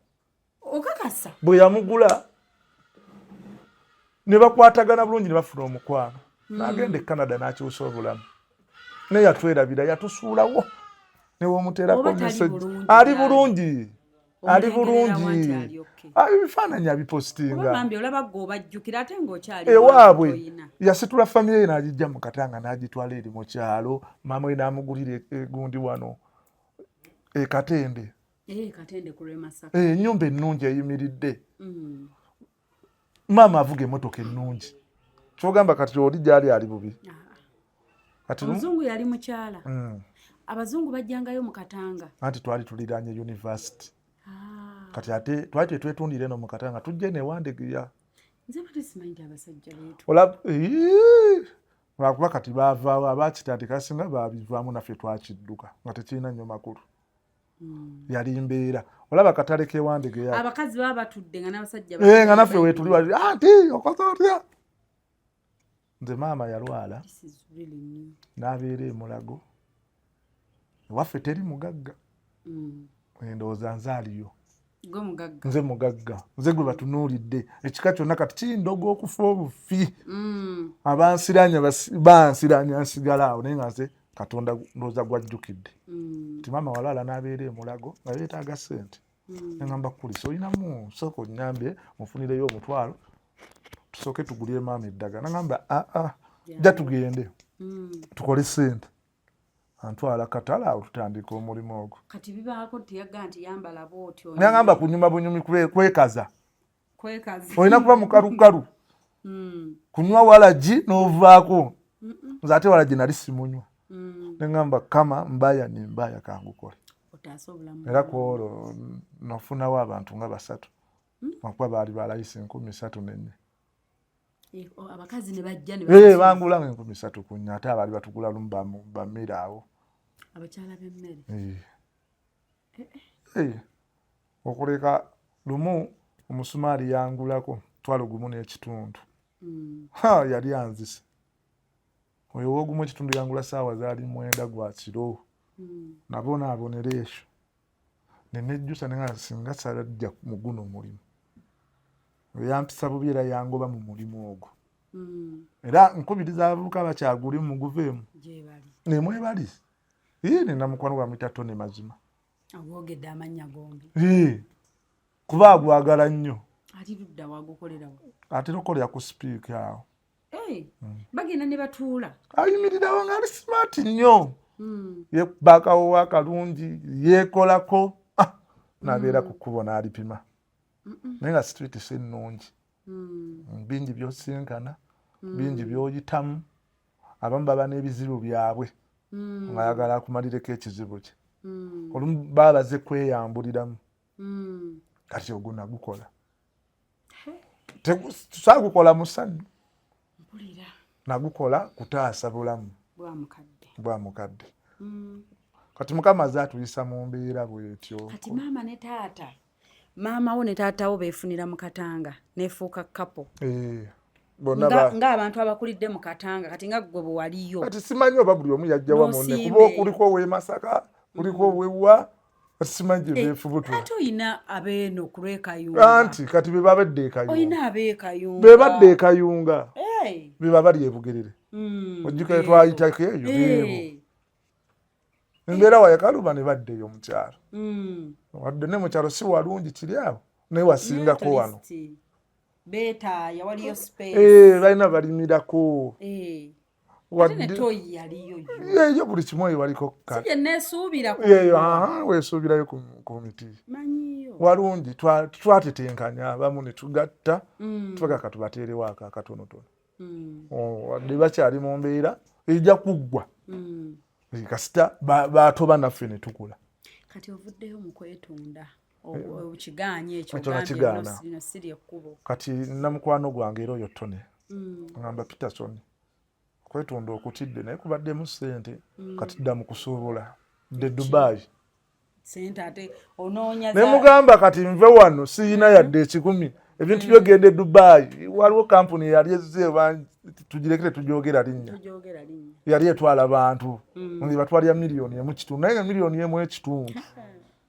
Okakasa? Bwe yamugula ne bakwatagana bulungi ne bafuna omukwano, n'agenda e Canada n'akyusa obulamu, naye yatwerabira, yatusuulawo newomuteerako Oba tali message. bulungi Ali gy'ali. bulungi. Ali bulungi, ebifaananyi abipositinga. Ewaabwe yasitula famire ye n'agijja mu Katanga n'agitwala eri mu kyalo. Maama we n'amugulira egundi wano e Katende. Ennyumba ennungi eyimiridde. Maama avuga emotoka ennungi. Kyogamba kati oli gyali ali bubi? Omuzungu yali mukyala. Abazungu bajjangayo mu Katanga? Anti twali tuliranye university. Kati ate twali tetwetundira eno mu Katanga, tujje newandegeya. Nze bate simanyi nti abasajja beetu. Lwakuba kati baavaawo, abakitandika singa babivaamu, naffe twakidduka nga tekirina nnyo makulu. Yali mbeera olaba katale kewandegeya. Abakazi baba batudde nga n'abasajja. Nga naffe wetuli wali anti okoze otya. Nze maama yalwala n'abeera emulago ewaffe, teri mugagga. Endowooza nze aliyo. Nze mugagga, nze gwe batunuulidde ekika kyonna. Kati kindoga okufa obufi. Abansiranya bansiranya nsigala awo, naye nga nze Katonda ndowooza gwajjukidde nti maama walwala n'abeera emulago nga yeetaaga ssente. Neŋamba, "Kulisa olinamu, sooka onyambe mufunireyo 500, tusooke tugulire maama eddagala." Nagamba, "Aa, jja tugende tukole ssente." Antwala katale awo, tutandika omulimu ogwo. Kati bibaako teyaga nti yambala bwotyo? Nagamba kunyuma bunyumi, kwekaza. Olina kuba mukalukalu, kunywa walagi n'ovaako. Nze ate walagi nali simunywa. Neŋamba, "Kama mbaya ni mbaya, kangukole." Era kwolwo nofunawo abantu nga basatu, akuba baali balayisi 34,000. Abakazi ne bajja? Bangula nga 34,000, ate abaali batugula lumu bammere awo. Abakyala b'emmere? Okuleka lumu omusumaali yangulako 15,000. Ha, yali anzise oyo owogumu ekitundu. Yangula saawa zaali 9 gwa kiro. Nabonaabonera ekyo nenejjusa nenga singa salajja mu guno omulimu. Yampisa bubi era yangoba mu mulimu ogwo. Era nkubiriza abavubuka bakyaguli muguveemu nemwebali. Nina mukwano gwamwita Tony Mazima. Agwogedde amannya gombi. Kuba agwagala nnyo. Ali ludda wagukolerawo? Atera okukolera ku Speke awo. Bagenda ne batuula? Ayimirirawo nga ali smart nnyo, yebakawo akalungi, yeekolako, nabeera ku kkubo n'alipima. Naye nga street si nnungi, bingi byosinkana, bingi byoyitamu. Abamu baba n'ebizibu byabwe, ngaayagala akumalireko ekizibu kye. Olumu baba baze kweyambuliramu. Kati ogwo nagukola, saagukola musanyu, nagukola kutaasa bulamu bwa mukadde. Kati Mukama aze atuyisa mu mbeera bwetyo. Kati maama ne taata, maama wo ne taata wo beefunira mu Katanga, nefuuka couple? Ng'abantu abakulidde mu Katanga, kati nga ggwe bwe waliyo. Kati simanyi oba buli omu yajjawa munne, kuba kuliko ow'emasaka, kuliko owewa, kati simanyi gye beefubutula. Ate oyina abeeno ku lw'ekayunga. Anti kati be babadde ekayunga. Oyina abeekayunga. Be badde ekayunga, be babali ebugerere. Ojjukira twayitako eyo? Beebo embeera wayakaluba ne baddeyo mu kyalo. Wadde ne mu kyalo si walungi kiri awo, naye wasingako wano. Beetaaya, waliyo space. Balina balimirako. Wadde yaliyo. Eyo buli kimu eyo waliko. Si neesuubira. Eyo weesuubirayo ku miti. Manyiyo. Walungi. Twatetenkanya abamu ne tugatta, tubaga katubateerewo ako akatonotono. Wadde bakyali mu mbeera ejja kuggwa, kasita batoba naffe ne tukula. Kati ovuddeyo mu kwetunda, okigaanye ekyo? Ekyo nakigaana. Lino siri ekkubo. Kati namukwano gwange era oyo Tone ngamba, "Peterson, kwetunda okutidde, naye kubaddemu ssente. Kati dda mu kusuubula, dde Dubai." Sente ate onoonya? Ne mugamba, "Kati nve wano, siyina yadde 1,000, ebintu byogenda e Dubai." Waliwo kampuni yali ezze, tugireke tetujogera linnya. Tujogera linnya. Yali etwala bantu nga batwalira 1.5 million, naye nga 1.5 million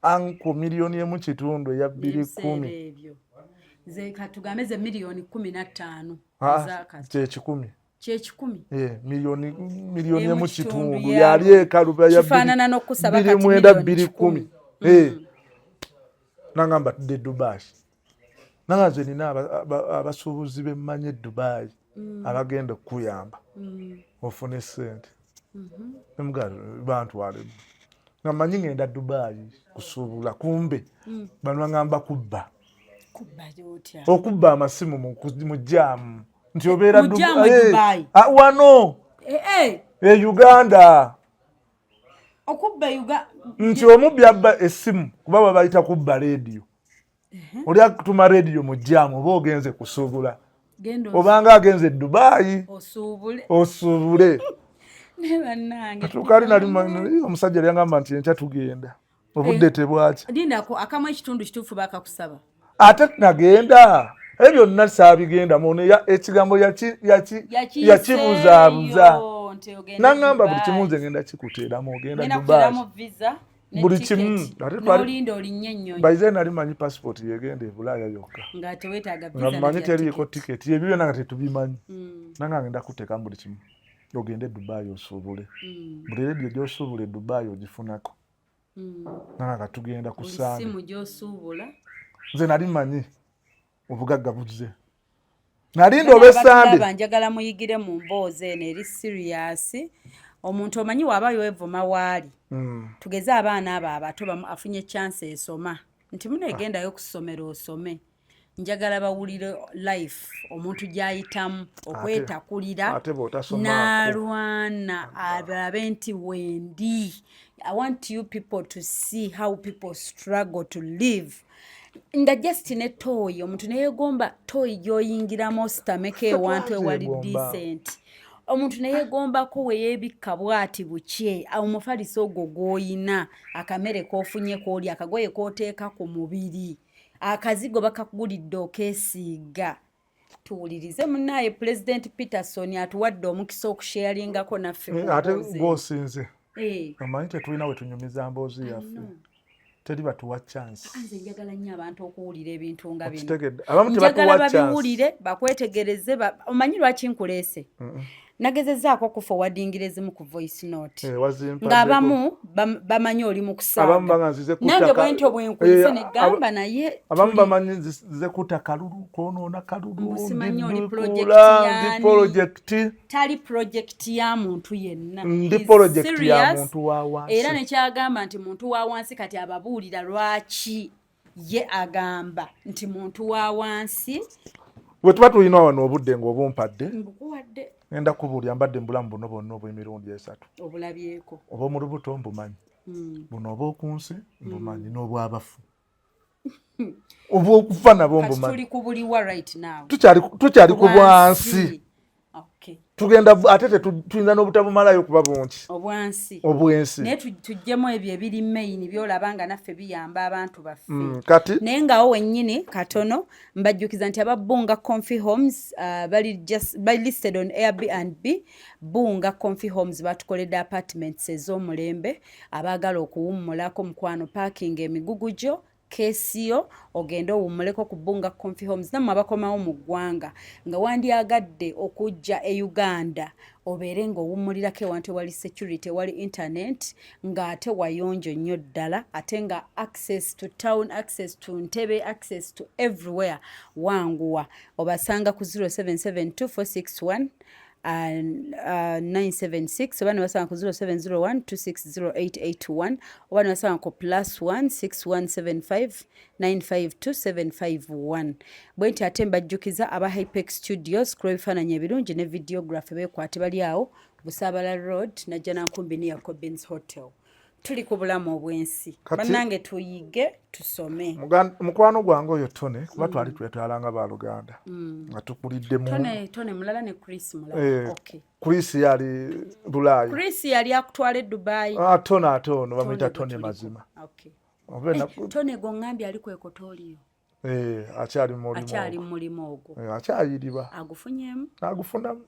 anko, 1.5 million eya 2010. Ebyo nze katugambe ze 15 million ezakati. 100. 100. 1.5 million yali ekaluba ya Kifaanana n'okusaba biri kati mwenda miliyoni 2010. 100. Nangamba tudde Dubai. Nanga nze nina abasuubuzi bemmanyi e Dubai abagenda okukuyamba ofune sente. Nemugaa bantwale nga mmanyi ngenda Dubai kusuubula, kumbe bano bagamba kubba. Okubba amasimu mu jaamu nti obeera wano e Uganda. Nti omubbi abba essimu kuba babayita kubba leediyo. Oli akutuma leediyo mu jaamu oba ogenze kusuubula, obanga agenze e Dubai osuubule. Atuuka ali nali omusajja lyangamba nti enkya tugenda, obudde tebwakya. Lindako, akamu ekitundu kituufu bakakusaba. Ate nagenda ebyo byonna saabigendamu. Ono ekigambo yakibuzaabuza nangamba buli kimu nze ngenda kikuteeramu, ogenda Dubai buli kimu. Baize nali manyi passport yegenda e Bulaaya yokka, nga manyi teriiko tiketi, ebyo byonna nga tetubimanyi. Nanga ngenda kuteekamu buli kimu ogende e Dubai osuubule. Buli rediyo gy'osuubula e Dubai ogifunako. Nanga nga tugenda ku Sande, nze nali manyi obugagga buzze, nalinda olw'Esande. Njagala muyigire mu mboozi eno eri serious. Omuntu omanyi waaba weevuma waali, tugeze abaana abo abato afunye chance esoma nti muneegendayo ku ssomero osome, njagala bawulire life omuntu gy'ayitamu okwetakulira n'alwana alabe nti wendi. I want you people to see how people struggle to live nga just ne toyi. Omuntu neyegomba toyi gy'oyingiramu ositameko ewantu ewali decent. Omuntu neyegombako weyeebikka bwati bukye, omufaliso ogwo gw'oyina, akamere k'ofunye k'oli, akagoye k'oteeka ku mubiri, akazigo bakakugulidde okeesiiga. Tuwulirize munaaye Pulezidenti Peterson atuwadde omukisa okusharingako naffe. Ate gwosinze omanyi tetulina we tunyumiza mboozi yaffe, teri batuwa chance. Nze njagala nnyo abantu okuwulira ebintu nga bino, njagala babiwulire, bakwetegereze. Omanyi lwaki nkuleese? Nagezezaako okuforwardingira ezimu ku voice note ng'abamu bamanyi oli mu kusaaga, nange bwentyo bwenkulise negamba naye. Abamu bamanyi nzize kuta kalulu, kwonoona kalulu. Simanyi oli project. Tali project ya muntu yenna. Ndi project ya muntu wa wansi. Era nekyagamba nti muntu wa wansi, kati ababuulira lwaki ye agamba nti muntu wa wansi. Bwe tuba tulina wano obudde ng'obumpadde, ngenda kubuulya. Mbadde mubulamu buno bwonna obw'emirundi esatu. Obulabyeko. Oba omu lubuto mbumanyi, buno obw'oku nsi mbumanyi, n'obwabafu obwokufa nabo mbumanyi. Tukyali ku bwansi, tugenda ate tuyinza n'obutabumalayo kuba bungi. Obwansi. Obwensi. Naye tuggyemu ebyo ebiri main byolaba nga naffe biyamba abantu baffe. Kati Naye ngaawo wennyini katono mbajjukiza nti aba Bunga Comfy Homes bali just bali listed on Airbnb. Bunga Comfy Homes batukoledde apartments ez'omulembe. Abaagala okuwummulako, mukwano, parking emigugu gyo keesiyo ogende owummuleko ku Bunga Comfy Homes. Nammwe abakomawo mu ggwanga nga wandyagadde okujja e Uganda obeere ng'owummulirako ewantu ewali security, ewali internet, ng'ate wayonjo nnyo ddala, ate nga access to town, access to Ntebe, access to everywhere wanguwa, obasanga ku 0772 461 976, oba nebasanga ku 0701 260881, oba nebasanga ku +1 6175 952751. Bwe nti ate mbajjukiza aba Hypex Studios ku lw'ebifaananyi ebirungi ne videography beekwate, bali awo Busaabala Road, Najjanankumbi, near Cobins Hotel. Tuli ku bulamu obw'ensi. Bannange, tuyige, tusome. Mukwano gwange oyo Tone, kuba twali twetwalanga baluganda nga tukulidde mu Tone mulala ne Chris mulala. Okay. Chris yali Bulaaya. Chris yali akutwala e Dubai. Ah, Tone ate ono bamuyita Tone mazima. Okay. Tone goŋŋambye ali ku Equatorial. Akyali mu mulimu. Akyali mu mulimu ogwo. Akyayiriba. Agufunyemu? Agufunamu,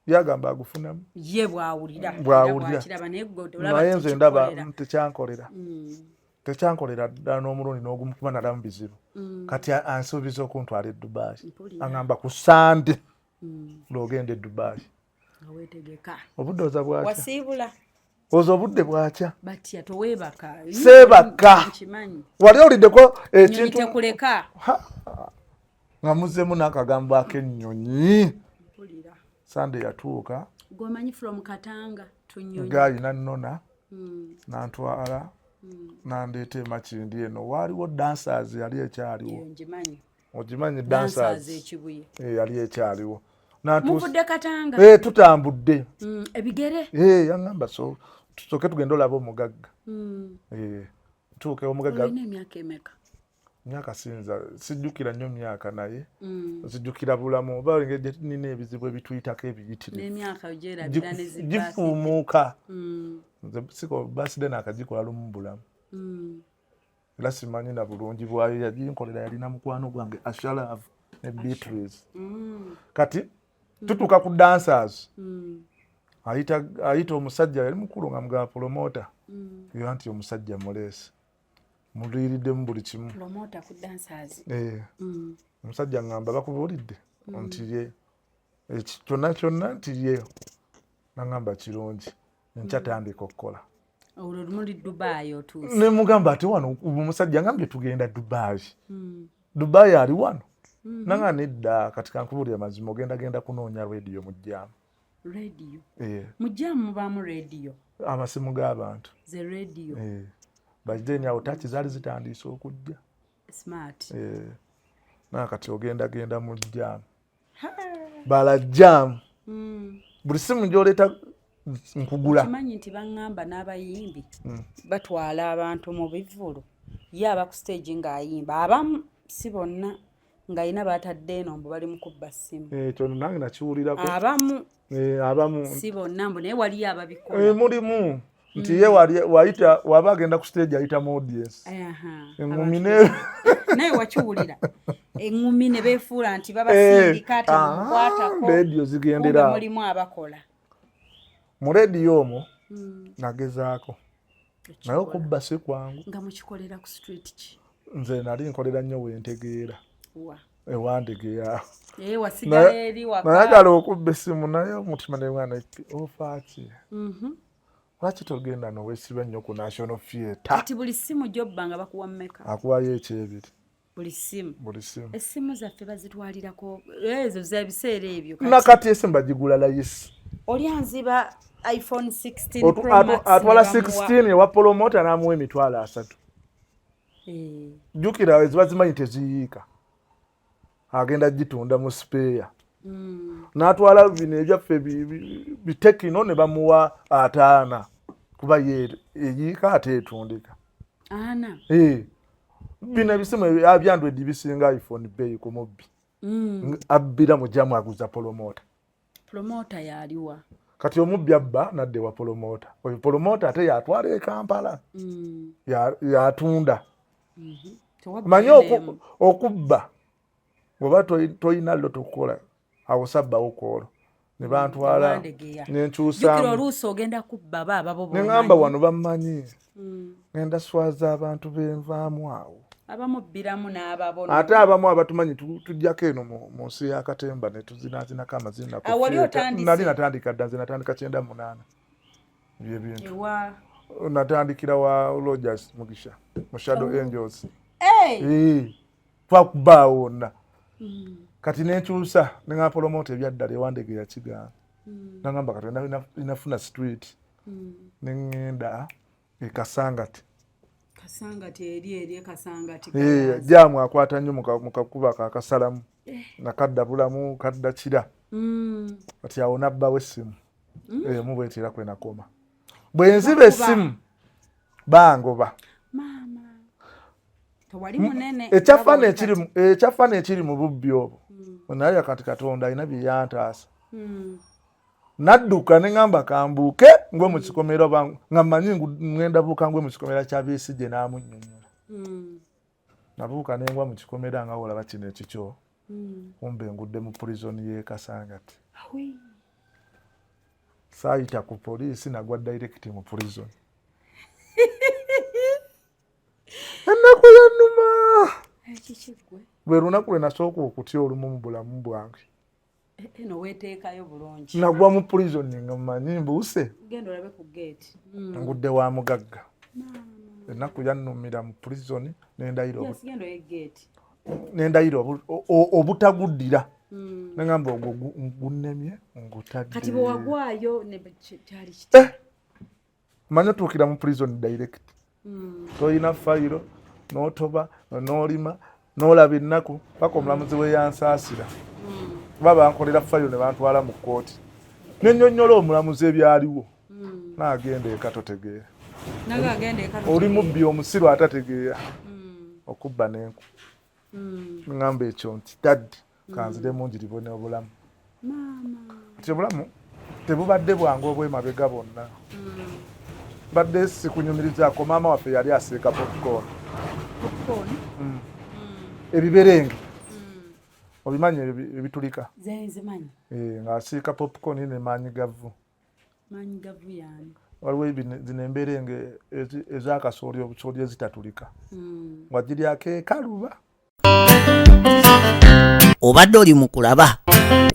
yagamba agufunamu. Ye bwawulira. Bwawulira, naye nze ndaba tekyankolera, tekyankolera ddala n'omulundi n'ogumu, kuba nalamu bizibu. Kati ansuubiza okuntwala e Dubai, aŋamba ku Sande lwogenda e Dubai. Obudde oza bwakya. Wasiibula. Ozo obudde bwakya. Batya toweebaka. Seebaka. Nkimanyi. Wali owuliddeko Ennyonyi ekintu tekuleka. Nga muzzemu n'akagambo ak'ennyonyi. Mpulira. Sande yatuuka. Gwomanyi from Katanga to Nnyonyi. Gaayi nannona nantwala nandeeta emakindi eno waaliwo dancers yali ekyaliwo. Eyo ngimanyi. Ogimanyi Dancers dancers ekibuye. Yali ekyaliwo. Muvudde Katanga. Tutambudde. Ebigere. Yaŋŋamba so tusooke tugende olaba omugagga. Tuuke omugagga. Olina emyaka emeka? Myaka sinza sijjukira nnyo myaka naye nzijjukira bulamu oba engeri gye nina ebizibu ebituyitako ebiyitirivu. N'emyaka ogyerabira ne zi Gifuumuuka. Nze siko birthday naakagikola lumu mu bulamu. Era simanyi na bulungi bwayo yaginkolera yalina mukwano gwange Ashalove ne Beatrice. Kati tutuuka ku dancers. Ayita omusajja yali mukulu nga mugamba promoter. Yo anti omusajja muleese. Muliiriddemu buli kimu. Promoter ku dancers. Omusajja ngamba bakubuulidde nti ye kyonna kyonna nti ye nangamba kirungi enkya tandika okukola. Olwo muli Dubai otuuse. Ne mugamba ate wano omusajja ngambye tugenda Dubai. Dubai ali wano. Nanga nedda kati kankubuulire mazima ogenda genda kunoonya radio mu jjaamu. Radio. Mu jjaamu mubaamu radio. Amasimu g'abantu. Ze radio. By then awo touch zaali zitandise okujja. Smart. Nanga kati ogenda genda mu jjaamu. Bala jjaamu. Buli simu gy'oleeta nkugula. Okimanyi nti baŋŋamba n'abayimbi batwala abantu mu bivvulu. Ye aba ku stage ng'ayimba. Abamu si bonna ng'alina baatadde eno mbu bali mu kubba ssimu. Ekyo nange nakiwulirako. Abamu Abamu. Si bonna mbu naye waliyo ababikola. Mulimu. Nti ye wayita waba agenda ku stage ayita mu audience. Eŋŋumi Naye wakiwulira. Eŋŋumi ne beefuula nti babasindika ate mukwatako. Radio zigendera. Kumbe mulimu abakola. Mu radio omwo nagezaako. Naye okubba si kwangu. Nga mukikolera ku street ki? Nze nali nkolera nnyo we ntegeera. Wa? Ewandegeya. Wasigala eri waka. Nayagala okubba essimu naye omutima ne mwana ofa ki? Lwaki togenda n'oweesiba nnyo ku National Theatre? Kati buli ssimu gy'obba nga bakuwa mmeka? Akuwayo ekyebiri. Buli ssimu. Buli ssimu. Essimu zaffe bazitwalirako ezo z'ebiseera ebyo kati. Nakati essimu bagigula layisi. Oli anziba iPhone 16 Pro Max Atwala ne bamuwa. 16 ewa promoter n'amuwa 300,000. Jjukira eziba zimanyi teziyiika. Agenda gitunda mu spare. N'atwala bino ebyaffe bitekino ne bamuwa 5 kuba ye eyiika ate etundika. Ana. Bino ebisimu ebya Android bisinga iPhone bbeeyi ku mubbi. Abbira mu jjamu aguza promoter. Promoter yaliwa. Kati omubbi abba n'adda ewa promoter. Oyo promoter ate yatwala e Kampala. Yatunda. Tewabba Manyi emu. okubba bw'oba toyina lotto kukola awo sabbawo kwolwo. Ne bantwala Wandegeya. ne nkyusaamu. Jjukira oluusi ogenda kubba ba ababo Ne ŋŋamba b'omanyi. wano bammanyi. Ŋŋenda swaza abantu b'envaamu awo. Abamu bbiramu n'ababo. Ate abamu abatumanyi tujjako eno mu nsi ya Katemba ne tuzinaazinako amazina ku Awo wali theatre. otandise? Nali natandika dda, nze natandika 98. Ebyo ebintu. Ewa. Natandikira wa Rogers Mugisha mu Shadow Angels. Hey! Twakubaawo wonna. Kati ne nkyusa ne ŋŋamba promoter ebyaddala ewandegeya kigaana. Nangamba kati inafuna street. Ne ŋŋenda e Kasangati. Kasangati eri eri e Kasangati. Jaamu akwata nnyo mu kakubo ako akasalamu. Nakadda bulamu, kadda kira. Kati awo nabbawo essimu. Emu bw'etyo era kwe nakoma. Bwe nziba essimu, bangoba. Maama. Tewali munene. Ekyafaana ekiri mu bubbi obwo. Naye kati Katonda alina bye yantaasa. Nadduka ne ŋŋamba kambuuke ngwe mu kikomera oba nga mmanyi ŋŋenda buuka ngwe mu kikomera kya Besigye n'amunnyonnyola. Nabuuka ne ngwa mu kikomera nga wolaba kino ekikyo. Kumbe ngudde mu prison y'e Kasangati. Awi. Saayita ku poliisi nagwa direct mu prison. Ennaku yannuma. Ekiki ggwe? Lwe lunaku lwe nasooka okutya olumu mu bulamu bwange. Eno weteekayo bulungi. Nagwa mu prison nga mmanyi mbuuse. Genda olabe ku gate. Ngudde wa mugagga. Ennaku yannumira mu prison nendayira Yes, genda oye gate. Nendayira obutaguddira. Nengamba ogwo gunnemye ngutadde. Kati bwe wagwayo ne kyali kiti? Eh! Manyi otuukira mu prison direct. Tolina fayiro, n'otoba, n'olima, n'olaba ennaku paka omulamuzi we yansaasira. Kuba bankolera fayiro ne bantwala mu kkooti. Nennyonnyola omulamuzi ebyaliwo. Naagenda eka totegeera. Nagagenda eka. Oli mubbi omusiru atategeera. Okubba n'enku. Ŋŋamba ekyo nti daddi kanziremu njiribone obulamu. Nti obulamu tebubadde bwangu obw'emabega bwonna. Mbadde sikunyumirizaako, maama waffe yali asiika popcorn. Popcorn. Ebiberenge. Obimanyi ebitulika? Ze nzimanyi. Eh, ng'asiika popcorn ne maanyi gavu. Maanyi gavu yaani? Waliwo zino emberenge ez'akasooli obusooli ezitatulika. Wagiryako ekaluba. Obadde oli mu kulaba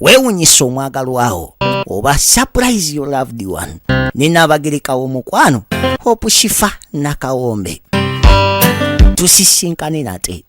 Weewunyisa Omwagalwawo oba Surprise Your Loved One ne Naabagereka w'omukwano Hope Shifa Nakawombe. Tusisinkane nate.